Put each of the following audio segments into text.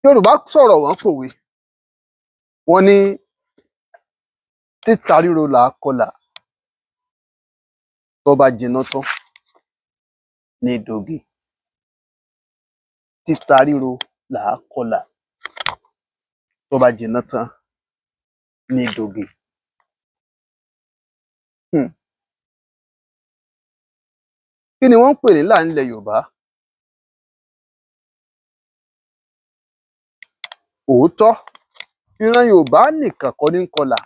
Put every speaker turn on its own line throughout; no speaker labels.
Yorùbá sọ̀rọ̀, wọ́n pòwe, wọ́n ní títa ríro là á kọlà, tó bá jiná tán ní í doge. Títa ríro là á kọlà, tó bá jiná tán ní í doge. Kí ni wọ́n ń pè nílà nílẹ̀ Yorùbá? Òótọ́, ìran Yorùbá nìkan kọ́ ní ń kọlà.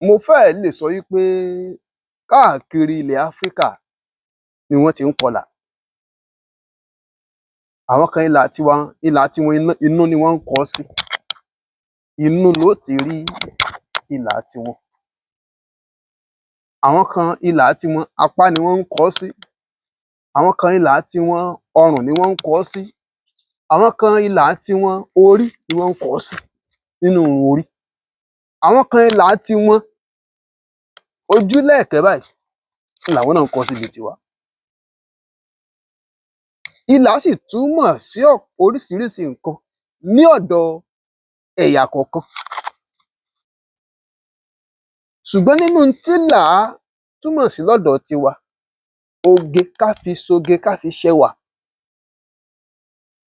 Mo fẹ́ẹ̀ lè sọ wí pé káàkiri ilẹ̀ Áfríkà ni wọ́n ti ń kọlà. Àwọn kan ìlà tiwa, ìlà tiwọn inú ni wọ́n ń kọ ọ́ sí. Inú lo ó ti rí ìlà tiwọn. Àwọn kan ìlà tiwọn, apá ni wọ́n ń kọ ọ́ sí. Àwọn kan ìlà tiwọn, ọrùn ni wọ́n ń kọ ọ́ sí. Àwọn kan ìlà tiwọn, orí ni wọ́n ń kọ ọ́ sí, nínú irun orí. Àwọn kan ìlà tiwọn, ojú lẹ́ẹ̀kẹ́ báyìí làwọn náà ń kọ ọ́ síbi tiwa. Ìlà sì túmọ̀ sí oríṣiríṣi nǹkan ní ọ̀dọ̀ ẹ̀yà kọ̀ọ̀kan. Ṣùgbọ́n nínú n tílà túmọ̀ sí lọ́dọ̀ tiwa, oge, ká fi ṣoge, ká fi ṣẹwà,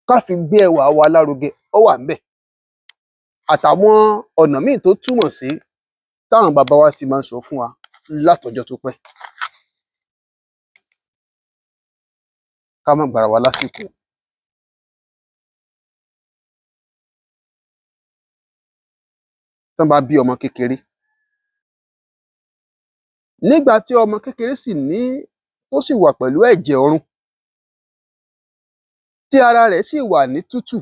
ká fi gbé ẹwà wa lárugẹ, ó wà ńbẹ̀. Àtàwọn ọ̀nà míì tó túmọ̀ sí táwọn bàbá wa ti máa ń sọ fún wa látọjọ́ tó pẹ́. Ká má gbára wa lásìkò. Tán bá bí ọmọ kékeré, nígbà tí ọmọ kékeré sì ní tó sì wà pẹ̀lú ẹ̀jẹ̀ ọ̀run, tí ara rẹ̀ sì wà ní tútù,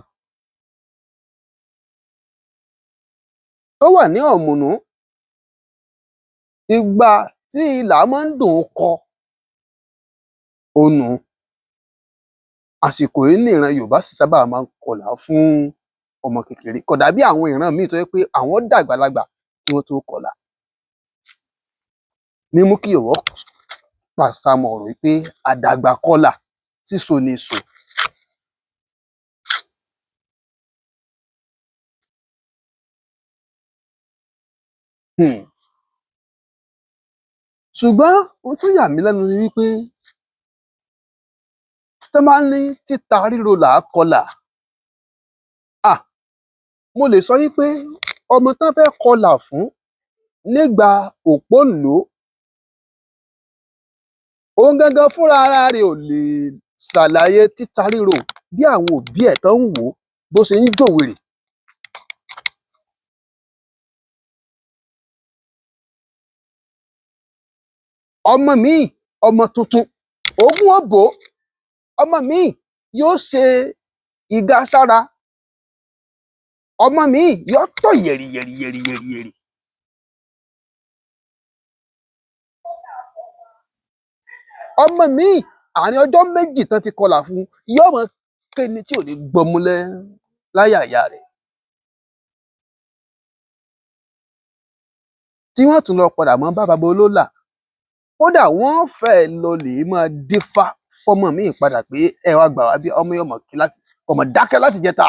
tó wà ní ọ̀mùnú, ìgbà tí ilà máa ń dùn ún kọ òun nùu. Àsìkò yìí ní ìran Yorùbá sì sábà máa ń kọlà fún ọmọ kékeré. Kò dàbí àwọn ìran míì tó jẹ́ pé àwọn dàgbàlagbà kí wọ́n tó kọlà. Ní mú kí Yorùbá pàṣamọ̀ ọ̀rọ̀ wí pé àdàgbà kọlà síso ni so. Ṣùgbọ́n ohun tó yà mí lẹ́nu ni wí pé tán bá ní títa ríro là á kọlà, mo lè sọ wí pé ọmọ tán fẹ́ kọlà fún nígbà òpóǹló, òun gangan fúnra ara rẹ̀ ò lè ṣàlàyé títa ríro bí àwọn òbí ẹ̀ tán ń wò ó bó ṣe ń jòwèrè. Ọmọ míì, ọmọ tuntun, òógùn ó bò ó. Ọmọ míì yóò ṣe ìga sára. Ọmọ míì yóò tọ̀ yẹ̀rì yẹ̀rì yẹ̀rì yẹ̀rì yẹ̀rì. Ọmọ míì, àárín ọjọ́ méjì tán ti kọlà fún un, yóò máa ké ni tí ò ní gbọmú láyà ìyá rẹ̀. Tí wọ́n tún lọ padà mọ́ bá baba olólà. Kódà wọ́n fẹ́ẹ̀ lọ lè máa dífá fọ́mọ míì padà pé ẹ wá gbà wá bí ọmọ yóò mọ̀ kí láti kò mọ̀ dákẹ́ láti jẹta.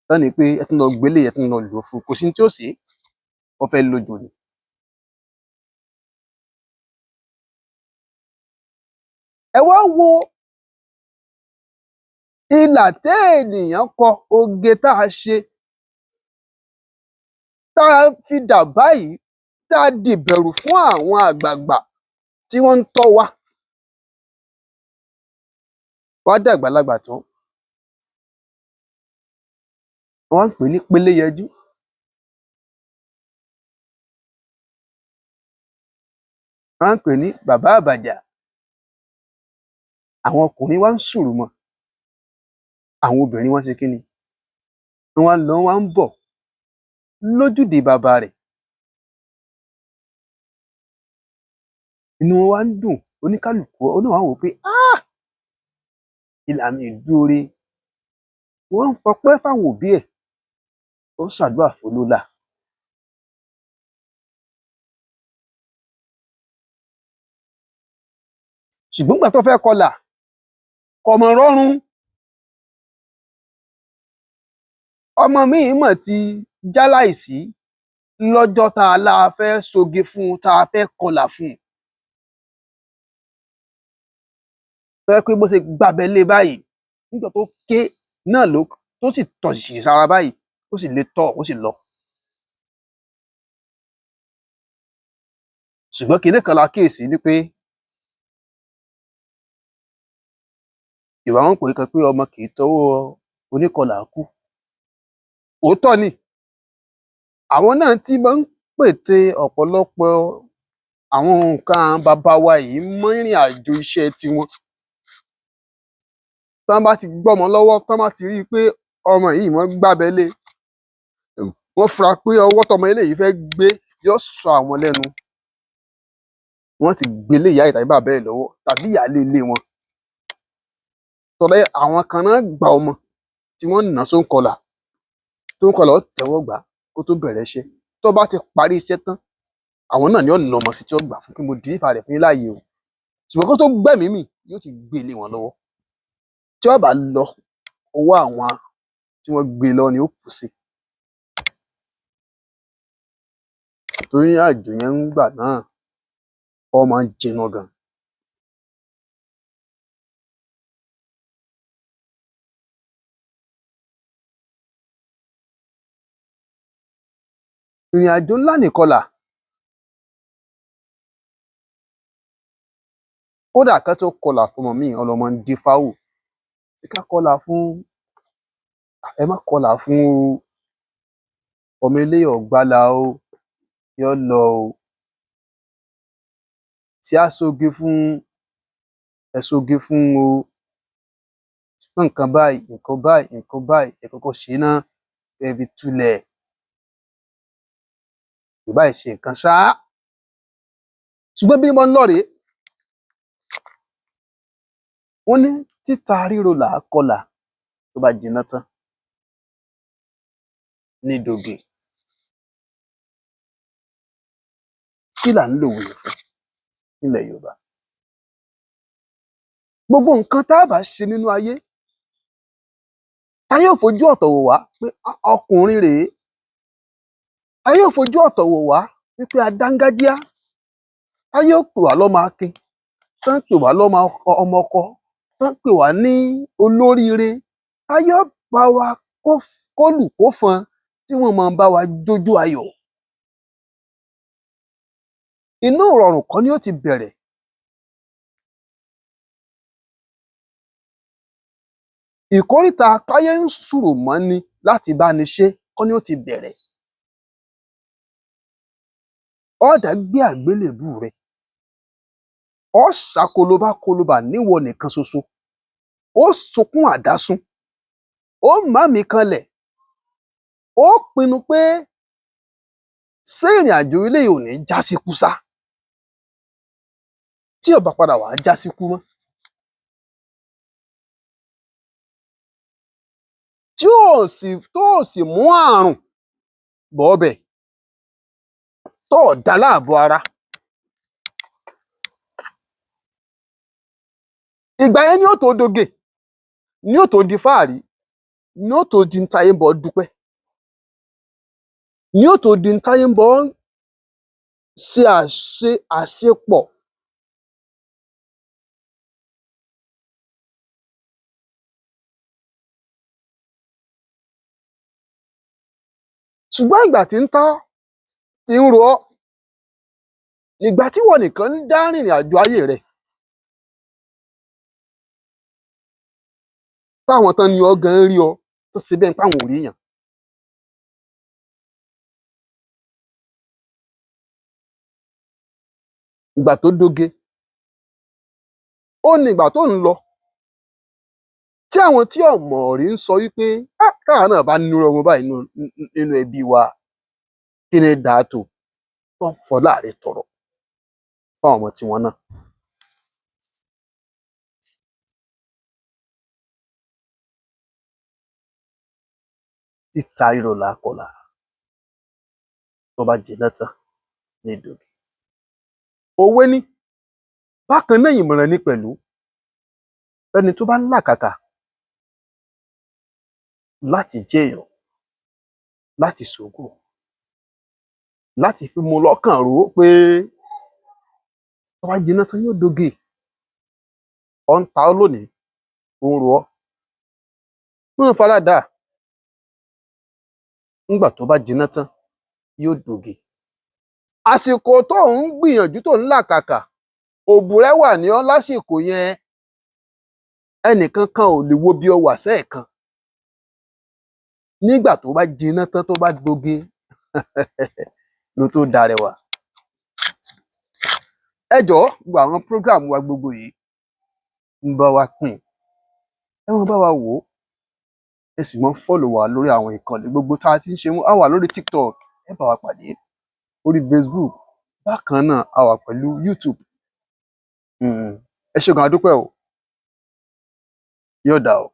Tán ni pé ẹ tún lọ gbélé, ẹ tún lọ lò ó fún un, kò sí ní tí ó ṣe é, wọ́n fẹ́ lójo ni. Ẹ wá wo ìlà téènìyàn kọ, oge tá a ṣe, tá a fi dà báyìí, tá a dìbẹ̀rù fún àwọn àgbààgbà tí wọ́n ń tọ́ wa. Wá dàgbàlagbà tán. Wọ́n ń pè é ní péléyẹjú. Wọ́n ń pè é ní bàbá àbàjà. Àwọn ọkùnrin wá ń sùrù mọ́. Àwọn obìnrin wọ́n ṣe kí ni? Wọ́n wá ń lọ, wọ́n wá ń bọ̀ lójúde bàbá rẹ̀. Inú wọn wá ń dùn, oníkálùkù ó náà wá wò ó pé ìlà mi dúró re. Wọ́n ń fọpẹ́ fáwọn òbí ẹ̀, ó ń ṣàdúrà fólólà. Ṣùgbọ́n ìgbà tó fẹ́ kọlà, kò mọ̀ rọrùn. Ọmọ míì mọ̀ ti jáláìsí lọ́jọ́ tá a láa fẹ́ soge fún un, tá a fẹ́ kọlà fún un. Tó jẹ́ pé bó ṣe gbábẹ lé báyìí, nígbà tó ké náà ló tó sì tọ̀ ṣìṣì sára báyìí, ó sì lè tọ̀, ó sì lọ. Ṣùgbọ́n kinní kan la kíyèsí ni pé Yorùbá máa ń pòwe kan pé ọmọ kì í tọwọ́ oníkọlà kú. Òótọ́ ni, àwọn náà tí máa ń pète ọ̀pọ̀lọpọ̀ àwọn nǹkan baba wa yìí mọ́ ìrìn àjò iṣẹ́ tiwọn. Tán bá ti gbọ́mọ lọ́wọ́, tán bá ti rí i pé ọmọ yìí wọ́n gbábẹ lé e, wọ́n fura pé ọwọ́ tọmọ eléyìí fẹ́ gbé yóò sọ àwọn lẹ́nu. Wọ́n ti gbé lé ìyá ẹ̀ tàbí bàbá ẹ̀ lọ́wọ́ tàbí ìyáálé ilé wọn. Torí àwọn kan náà gba ọmọ tí wọ́n nà án sóńkọlà, tóńkọlà ó tẹ́wọ́ gbà á kó tó bẹ̀rẹ̀ iṣẹ́. Tó bá ti parí iṣẹ́ tán, àwọn náà ni ó nà ọmọ sí tí ó gbà fún pé mo dìlífà rẹ̀ fún yín láàyè o. Ṣùgbọ́n kó tó gbẹ́mìí mì, yóò ti gbé lé wọn lọ́wọ́. Tí ó bá lọ, ọwọ́ àwọn tí wọ́n gbé lọ ni ó kú sí. Torí àjò yẹn ń gbà náà, ó máa ń jiná gan. Ìrìn àjò ńlá nìkọlà. Kódà kán tó kọlà fọmọ míì, wọ́n lọ máa ń dífá wò. Ṣé ká kọlà fún? Ẹ má kọlà fún o. Ọmọ eléyìí ò gbalà o, yóò lọ o. Ṣé á ṣoge fún? Ẹ ṣoge fún o. Ṣùgbọ́n nǹkan báyìí, nǹkan báyìí, nǹkan báyìí, ẹ kọ́kọ́ ṣe é ná, kẹ́ ẹ fi tulẹ̀. Yorùbá ì ṣe nǹkan ṣá. Ṣùgbọ́n bí mo ń lọ rèé, wọ́n ní títa ríro là á kọlà tó bá jiná tán ní doge. Kí là ń lòwe yìí fún nílẹ̀ Yorùbá? Gbogbo nǹkan tá a bá ṣe nínú ayé, táyé ò fojú ọ̀tọ̀ wò wá pé ọkùnrin rèé. Táyé ò fojú ọ̀tọ̀ wò wá wípé a dángájíá. Táyé ò pè wá lọ́mọ akin, tán pè wá lọ́mọ ọmọ ọkọ, tán pè wá ní olóríire. Táyé ò bá wa kólù kófọn tí wọ́n máa bá wa jójó ayọ̀. Inú ìrọ̀rùn kọ́ ni ó ti bẹ̀rẹ̀. Ìkóríta táyé ń sùrò mọ́ni láti bá ni ṣe kọ́ ni ó ti bẹ̀rẹ̀. Ọ́ dá gbé àgbélébùú rẹ. Ọ́ sá kolobá kolobà níwọ nìkan ṣoṣo. Ó sunkún àdásùn. Ó mámìí kanlẹ̀. Ó pinnu pé ṣé ìrìn àjò eléyìí ò ní já síkú ṣá? Tí ò bá padà wá já síkú mọ́. Tí ò sì tó ò sì mú ààrùn bọ̀ ọbẹ̀, tó ò dá láàbò ara. Ìgbà yẹn ni ó tó doge, ni ó tó di fáàrí, ni ó tó di n táyé ń bọ́ dúpẹ́. Ni ó tó di n táyé ń bọ́ ṣe àṣepọ̀. Ṣùgbọ́n ìgbà tí ń tọ́, tí ń ro ọ́, ìgbà tíwọ nìkan ń dá rìnrìn àjò ayé rẹ. Táwọn tán ni ọ́ gan rí ọ, tó ṣe bẹ́ẹ̀ páwọn ò ríyàn. Ìgbà tó doge, ó ní ìgbà tó ń lọ. Tí àwọn tí ò mọ̀ rí ń sọ wípé á táwa náà bá nírú ọmọ báyìí nínú ẹbí wa, kí ni dáa tó? Tó ń fọlá rẹ tọrọ fáwọn ọmọ tiwọn náà. Títa ríro là á kọlà tó bá jiná tán ní doge. Òwe ni. Bákan náà, ìmọ̀ràn ni pẹ̀lú ẹni tó bá ń làkàkà láti jẹ́ èèyàn, láti ṣògo, láti fi mú lọ́kàn rò ó pé tó bá jiná tán yóò doge. Ọ̀ ń ta ọ́ lónìí, ó ń ro ọ́. Máa faradà, ńgbà tó bá jiná tán yóò doge. Àsìkò tó ń gbìyànjú, tó ń làkàkà, òbúrẹ́wà ní ọ́ lásìkò yẹn, ẹnìkan kan ò lè wo bí ọ wà sẹ́ẹ̀kan. Nígbà tó bá jiná tán, tó bá doge ló tó darẹwà. Ẹ jọ̀ọ́, gbogbo àwọn program wa gbogbo yìí ń bá wa pín, ẹ máa bá wa wò ó, ẹ sì máa follow wa lórí àwọn ìkànnì gbogbo tá a ti ń ṣe. Á wà lórí TikTok, ẹ bá wa pàdé lórí Facebook, bákan náà a wà pẹ̀lú YouTube. Ẹ ṣé gan, a dúpẹ́ o, yóò dà o.